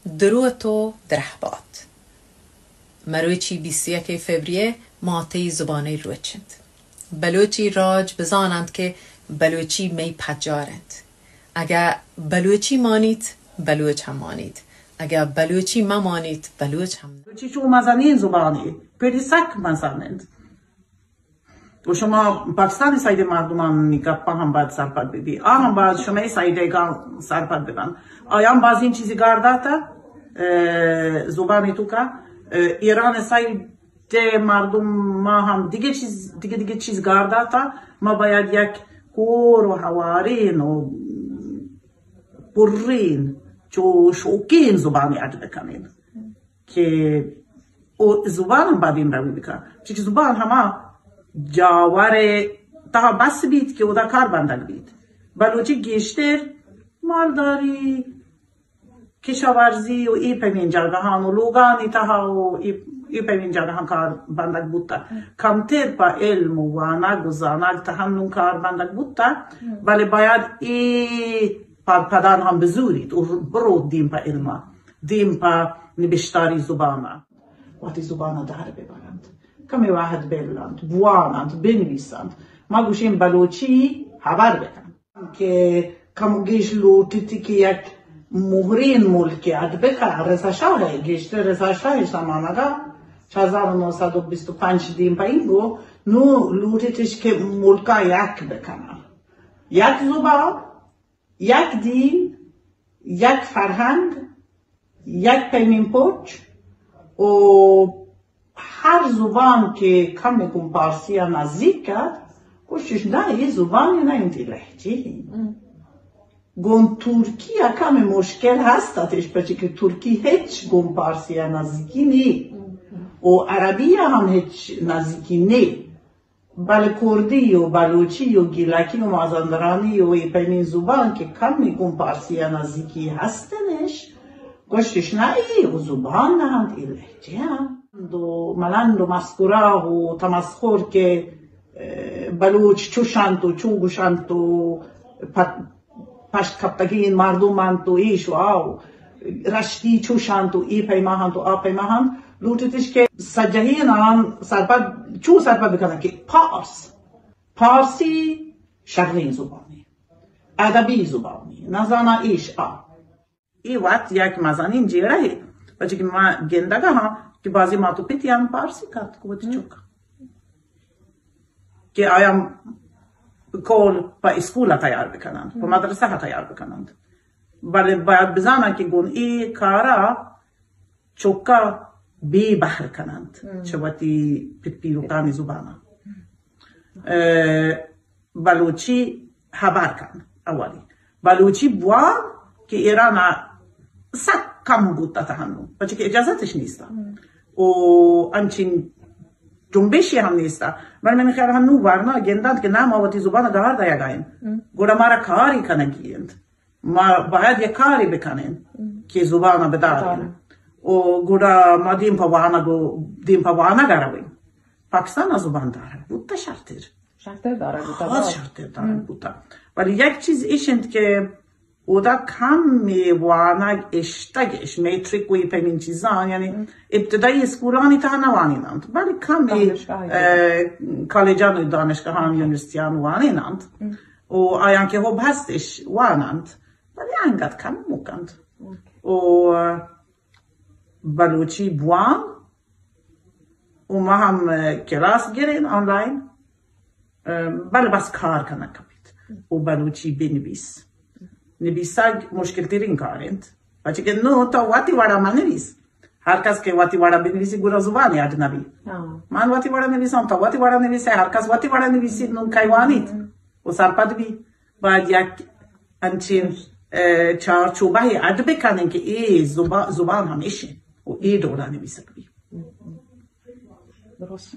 دروت و درہبات۔ مروچی بیست و یک فبریہ ماتی زبانی روچ انت۔ بلوچی راج بزانند کہ بلوچی مئی پجار انت۔ اگہ بلوچی مانیت، بلوچ ہم مانیت۔ اگہ بلوچی مہ مانیت، بلوچ ہم نہ۔ بلوچی چو مزنین زبانی، پڑی سک مزن انت۔ و شما پاکستانی سائیڈ مردمانی گپا ہم باید سرپد ببی۔ آ ہم باید شمئے سائیڈ گا سرپد ببن۔ آیان بازین چیزی گار داتا، اه، زبانی توکا، اه، ایران سائیڈ مردم ما ہم دیگه چیز، دیگه دیگه چیز گار داتا۔ ما باید یک کور و ہوارین و پرین چو شوکین زبانی اڈ بکنین۔ کہ او زبان ہم باید دیمروی بکن، چونکہ زبان ہما جاور تہا بس بیت کہ اودا کار بندگ بیت۔ بلوچی گیشتر مالداری، کشاورزی و ای پیمین جاگہان و لوگانی تہا و ای، ای پیمین جاگہان کار بندگ بوتا۔ کمتر پہ علم و وانگ و زانگ تہا نون کار بندگ بوتا، بلے باید ای پد پدان ہم بزوریت و برو دیم پہ علما۔ دیم پہ نبشتاری زبان ء۔ وتی زبان ء دار ببرنت۔ کمے وہد بلنت، بواننت، بنویسنت۔ ما گوشیں بلوچی ہبر بکن۔ کہ کم گیش لوٹیت کہ یک مہرین ملکے اڈ بکن۔ رضا شاہ ء، گیشتر رضا شاہ ء زمانگ ء، چہ ہزار و نو سد و بیست و پنچ دیم پہ اینگو، نو لوٹیتش کہ ملک ء یک بکنن۔ یک زبان، یک دین، یک فرہنگ، یک پیمیں پچ و ہر زبان کہ کمے گوں پارسی ء نزیک ات، گوشتش نہ، اے زبان نہ انت، اے لہجے انت۔ گوں ترکی ء کمے مشکل ہست اتش، پرچہ کہ ترکی ہچ گوں پارسی ء نزیکی نی و عربی ء ہم ہچ نزیکی نی۔ بلے کردی و بلوچی و گیلکی و مازندرانی و اے پیمیں زبان کہ کمے گوں پارسی ء نزیکی ہستنش، گوشتش نہ، اے و زبان نہ انت، اے لہجے انت۔ و ملنڈ و مسکرا و تمسخر کہ، اه، بلوچ چوش انت و چو گوش انت و پت پشت کپتگیں مردم انت و ایش و آ و رشتی چوش انت و اے پیما انت و آ پیما انت، لوٹتش کہ سجہین آن سرپد، چو سرپد بکنن کہ پارس، پارسی شریں زبانی، ادبی زبانی، نزاناں ایش آ۔ اے وت یک مزنیں جیڑہ ہے، پرچہ کہ ما گندگا ہاں کہ بازی مات و پتیان پارسی کت کو وتی چک۔ کہ آیاں کول پہ اسکول ء تیار بکننت، پہ مدرسہ ء تیار بکننت۔ بلے باید بزاناں کہ گوں اے کارا چکا بے بہر کننت چہ وتی پت پیرکانی زبان ء۔ اه، بلوچی ہبر کن، اولی بلوچی بوان کہ ایران ء سک کم بوت ات ہنو، پرچہ کہ اجازتش نیست ات۔ و انچین جنبشی ہم نیست ات۔ بلے من خیال ہنو ورنا گندنت کہ نہ، ما وتی زبان ء گار دئیگا ایں، گڑا مارا کاری کنگی انت، ما باید یک کاری بکنیں کہ زبان ء بداریں۔ و گڑا ما دیم پہ وانگ و دیم پہ وانگ ء رویں۔ پاکستان ء زبان دارگ بوت شرتر۔ شرتر دارگ بوتا، باز باز۔ شرتر دارگ بوتا۔ ولی یک چیز ایش انت کہ اودا کمے وانگ اشتگش، میٹرک و اے پیمیں چیزاں، یعنی ابتدائی اسکولانی تہا نہ وانیننت، بلے کمے، دانشگاہ، اه، کالجان و دانشگاہان، یونیورسٹیان وانیننت۔ و آیاں کہ حب ہستش واننت، بلے انگت کم موکنت۔ و بلوچی بوان و ما ہم، اه، کلاس گرین آنلائن، اه، بلے بس کار کنگ کپیت۔ و بلوچی بنویس۔ نویسگ مشکل ترین کار انت۔ پرچہ کہ نو تو وتی وڑا من نویس۔ ہر کس کہ وتی وڑا بنویسی گڑا زبان یاد نبی۔ ہاں۔ من وتی وڑا نویساں، تو وتی وڑا نویسے، ہر کس وتی وڑا نویسی، نون کئی وانیت و سرپد بی۔ باید یک انچین، اه، چارچوبہ اڈ بکنیں کہ اے زبا-، زبان ہمیش انت و اے ڈولا نویسگ بی۔ درست۔